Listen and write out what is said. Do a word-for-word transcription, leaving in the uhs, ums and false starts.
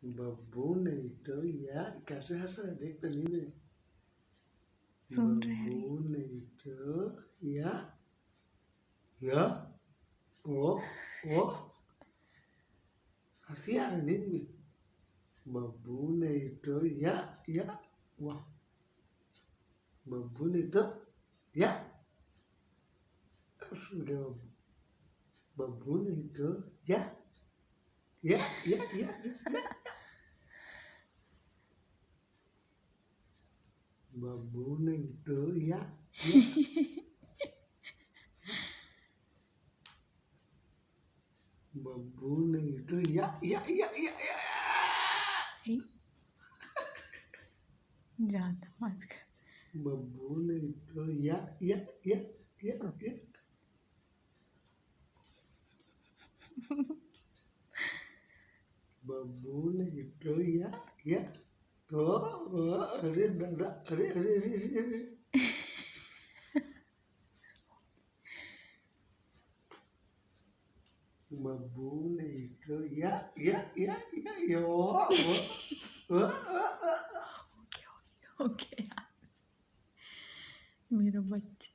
बब्बू नहीं तो या, कैसे हंस रहा है, देख तो नहीं रहे। सुन रहे हैं। बब्बू नहीं तो या, या, ओ, ओ, हंसी आ रही नहीं। बब्बू नहीं तो या, या, वाह। बब्बू नहीं तो या, सुन के बब्बू। बब्बू नहीं तो या, या, या, या, या, या। बब्बू नहीं तो या, या। बब्बू नहीं तो या, या, या, या, या। ए, ज्यादा मत कर। बब्बू नहीं तो या, या, या, या, या। बब्बू नहीं तो या, या। तो, अरे दादा, अरे, अरे, अरे, अरे, अरे। बब्बू नहीं तो या, या, या, या, या, ओ, ओ, ओ, ओ, ओ। ओके यार, मेरा बच्चा।